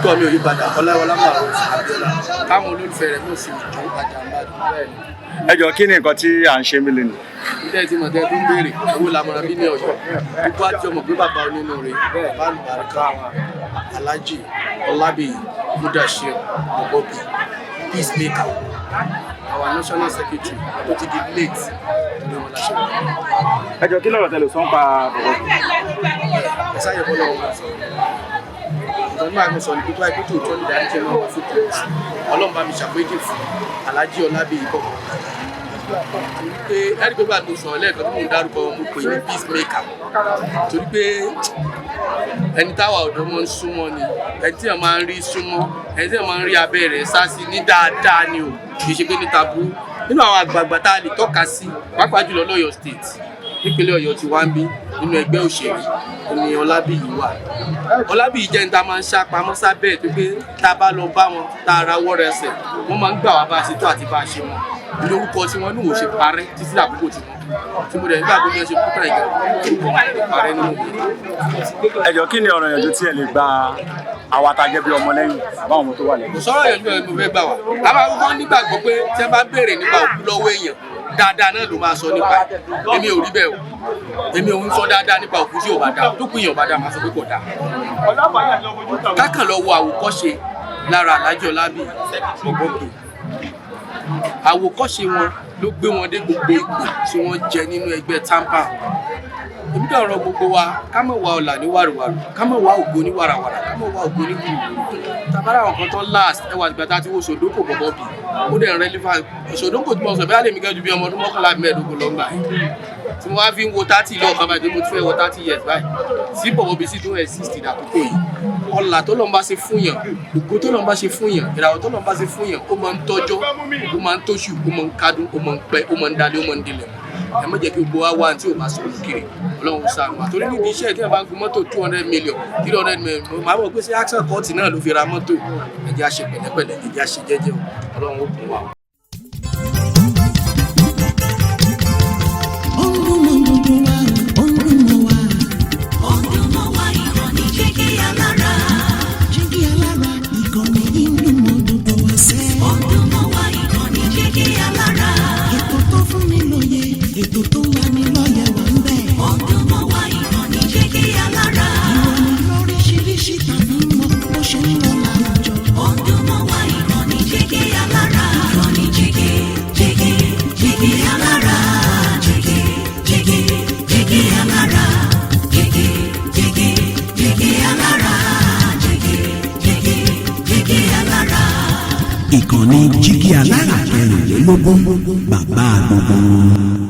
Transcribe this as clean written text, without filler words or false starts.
Orúkọ mi ò yí padà, Ọláwọlá Maruf Abiola, táwọn olólùfẹ́ rẹ̀ mọ̀ sí Òjó Àjàmbádùn. Bẹ́ẹ̀ ni. Ẹ jọ, kí ni nǹkan tí à ń ṣe mí lẹ́nu? Ilé tí mo tẹ́ tó ń béèrè owó lamọ̀ràn bí ní Ọ̀yọ́, gbogbo àti ọmọ pé bàbá onínúure, bàbá àlùbáríkà, Alhaji Ọlábìyí Mudashir Bobby, peacemaker, our national secretary tó ti di late, torí wọn la ṣe wà. Ẹ jọ, kí lọ́rọ̀ tẹ́lẹ̀ sọ ń pa bọ̀bọ̀? Ẹ sáyẹ bọ́ lọ́wọ́ máa sọ nǹkan nígbà mo sọ ní pípa ikú tó tọ́ ní ìdáríjì máa wà fún kùrọ̀sì. Ọlọ́run bá mi ṣàpèjì fún Alhaji Ọlábìyí bọ̀, torí pé ẹni pé bá mo sọ̀rọ̀ lẹ́ẹ̀kan tí mò ń dárúkọ, mo pè ní peacemaker, torí pé ẹni táwa ọ̀dọ́ mọ́ ń súnmọ́ ni, ẹni tí wọ́n máa ń rí súnmọ́, ẹni tí wọ́n máa ń rí abẹ́ rẹ̀ sá sí ní dáadáa ni o, kì í ṣe pé níta burú. Nínú àwọn àgbààgbà tá a lè tọ́ka sí, pàápàá jùlọ lọ́yọ̀ State, nípínlẹ̀ Ọ̀yọ́ ti wá ń bí, nínú ẹgbẹ́ òṣèlú ní Ọlábìyí wà. Ọlábìyí jẹ́ ní ta máa ń sá pamọ́ sábẹ́ ẹ̀, tó pé tá a bá lọ bá wọn, tá a rawọ́ rẹsẹ̀, wọ́n máa ń gbà wá bá a ṣe tó àti bá a ṣe mọ́. Lórúkọ tí wọ́n ní òun ṣe parẹ́ títí àkókò tí wọ́n tí mo dẹ̀ nígbà gbogbo ṣe kúta ìgbà, orúkọ wọn lè parẹ́ nínú mi. Ẹ jọ, kí ni ọ̀rọ̀ ìyànjú tí ẹ lè gba àwa tá a jẹ́ bí ọmọ lẹ́yìn àbáwọn ọmọ tó wà lẹ́yìn? Kò sọ̀rọ̀ ìyànjú ẹ̀ mo fẹ́ gbà wá. A máa kọ́kọ́ nígbàgbọ́ pé tí wọ́n bá béèrè nípa òkú lọ́wọ́ èèyàn, dáadáa náà ló máa sọ nípa ẹ̀. Èmi ò rí bẹ́ẹ̀ o. Èmi ò ń sọ dáadáa nípa òkú tí ò bá dáa. Tó kù èèyàn bá dáa, máa sọ pé kò dáa. Kákan lọ wo àwòkọ́ṣe lára Alhaji Ọlábìyí Bobby. Àwòkọ́ṣe wọn ló gbé wọn dé gbogbo ipò tí wọ́n jẹ nínú ẹgbẹ́ TAMPAN. Èmi dẹ̀ rọ gbogbo wa, ká má wá ọlà ní wàrúwàrú, ká má wá ògo ní wàràwàrà, ká má wá ògo ní gbùrùgbùrù. Tabara àwọn kan tó last, ẹwà ìgbà tá a ti wo Sòdókò bọ̀bọ̀ bì, ó dẹ̀ relevant. Sòdókò tí mo sọ bí alẹ́ mi gẹ́jú bí ọmọ ọdún 11, 15 lọ́ngbà yẹn tí mo wá fi ń wo 30 lọ́ọ̀kan báyìí, tó mo ti fẹ́ wọ 30 years báyìí, tí bọ̀bọ̀ bí sí tó exist dàkókò yìí. Ọlà tó lọ́n bá ṣe fún yàn, ògo tó lọ́n bá ṣe fún yàn, ìràwọ̀ tó lọ́n bá ṣe fún yàn, ó máa ń tọ́jọ́, ó máa ń tóṣù, ó máa ń kádùn, ó máa ń pẹ́, ó máa ń dalẹ̀, ó máa ń dilẹ̀. Ẹ má jẹ́ kí gbogbo wa wá tí ò bá sọ̀rọ̀ kiri. Ọlọ́run ṣàánú wa, torí níbi iṣẹ́ tí wọ́n bá ń gun mọ́tò 200 million, 300 million, màá mọ̀ pé ṣé action court náà ló fi ra mọ́tò. Ẹ jẹ́ á ṣe pẹ̀lẹ́pẹ̀lẹ́, ẹ jẹ́ á ṣe jẹ́jẹ́ o. Ọlọ́run ó kún wa o. Ó ń dún mọ́ gbogbo wa, ó ń dún mọ́ wa. Ó ń dún mọ́ wa, ìkànnì Jígí Alára. Jígí Alára, ìkànnì yìí ń dún mọ́ gbogbo wa sẹ́. Ó ń dún mọ́ wa, ìkànnì Jígí Alára. Ètò tó fún ni lóye, ètò tó ń lani lọ́yẹ̀ wà ń bẹ̀. Ó ń dún mọ́ wa, ìkànnì Jígí Alára. Ìròyìn lóríṣiríṣi tàbí mọ bó ṣe ń lọ láwùjọ. Ó ń dún mọ́ wa, ìkànnì Jígí Alára. Ìkànnì Jígí, Jígí, Jígí Alára. Jígí, Jígí, Jígí Alára. Jígí, Jígí, Jígí Alára. Jígí, Jígí, Jígí Alára. Ìkànnì Jígí Alára 24, bàbá gbogbo wọn.